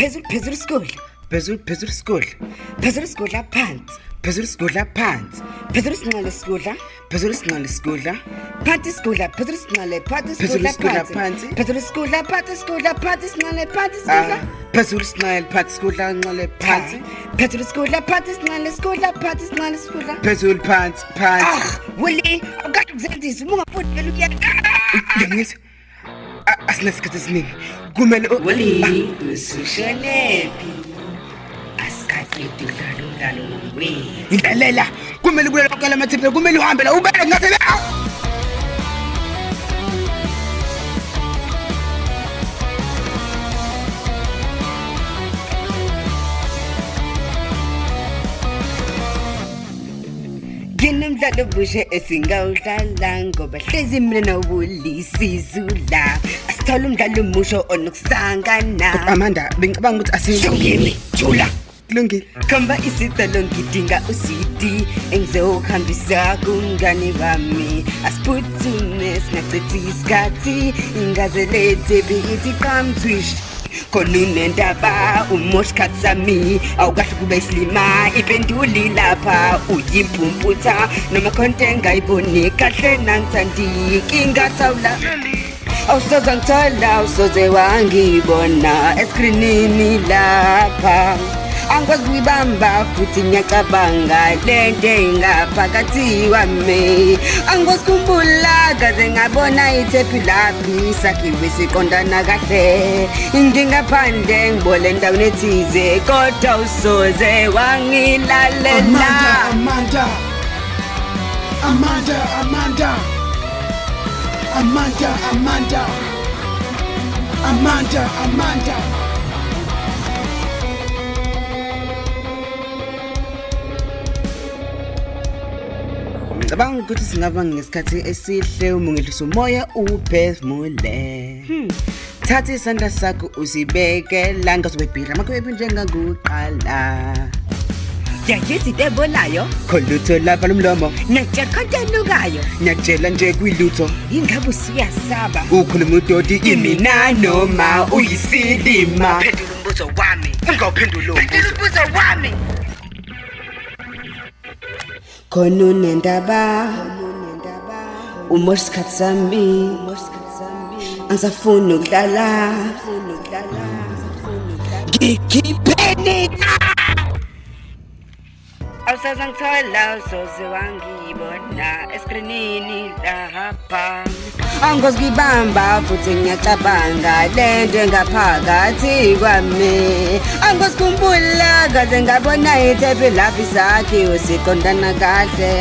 Phezulu phezulu isigodla. Phezulu phezulu isigodla. Phezulu isigodla phansi. Phezulu isigodla phansi. Phezulu isinxele isigodla. Phezulu isinxele isigodla. Phansi isigodla, phezulu isinxele, phansi Phezulu isigodla isigodla phansi. phansi. Phezulu isigodla, phansi isigodla, phansi isinxele, phansi isigodla. Ah, phezulu isinxele phansi isigodla nxele phansi. Phezulu isigodla, phansi isinxele, isigodla, phansi isinxele, isigodla. Phezulu phansi phansi. Ah, Willie, awukade ukuzenzisa uma ungafuni vele ukuyeka. Ngiyangizwa. Asinasikhathi esiningi. Kumele Willie, usushonephi? Asikaqedi ukudlala umdlalo wethu. Ngilalela. Kumele kulela konke lamathiphu. Kumele uhambe la ubeke ngathi Nginomdlalo obusha esingawudlala ngoba hlezi mina nawulisizula. Asithole umdlalo omusha onokusangana. Amanda, bengicabanga ukuthi asi Sungimi, jula. Kulungile. Khomba isicelo ngidinga uswidi engizohambisa kumngani wami. Asiphuthume singachithi isikhathi ingaze lethe ithi qamtwish. Khona unendaba umosha isikhathi sami awukahle kube isilima ipenduli lapha uyimpumputha noma khonto engayiboni kahle nangithandi ingathawula awusoze ngithola awusoze wangibona eskrinini lapha angikwazi kuyibamba futhi ngiyacabanga lento engaphakathi kwami angikwazi khumbula kaze ngabona ithephi laphi sakhiwe siqondana kahle ngingaphandle ngibole endaweni ethize kodwa usoze wangilalela. Amanda, Amanda, Amanda, Amanda, Amanda, Amanda, Amanda, Amanda. Ngicabanga ukuthi singaba ngesikhathi esihle uma ungehlisa umoya uphefumule. Thatha isandla sakho usibeke la ngazobe amakhwebu njengakuqala. Yayithi into ebolayo Kholutho lapha lomlomo najakhonto enukayo ngiyakutshela nje kwilutho ingabe usuyasaba ukhuluma udoti imina noma uyisilima. Phendula umbuzo wami. Ungawuphenduli lowo Phendula mbuzo. umbuzo wami. Khona unendaba umosha isikhathi sami angisafuni ukudlala ngikhipheni na awusoze ngithola awusoze wangibona eskrinini lapha angikwazi kuyibamba futhi ngiyacabanga lento engaphakathi kwami angikwazi khumbula kaze ngabona ithephi lapho isakhiwo siqondana kahle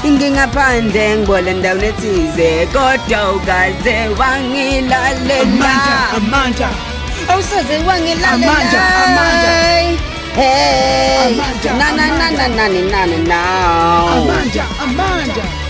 ngingaphandle ngibole endaweni ethize kodwa ukaze wangilalela. Amanda, Amanda, Awusoze wangilalela. Amanda, Amanda. Hey, Amanda, na na na Amanda. na na na na na. Amanda, Amanda.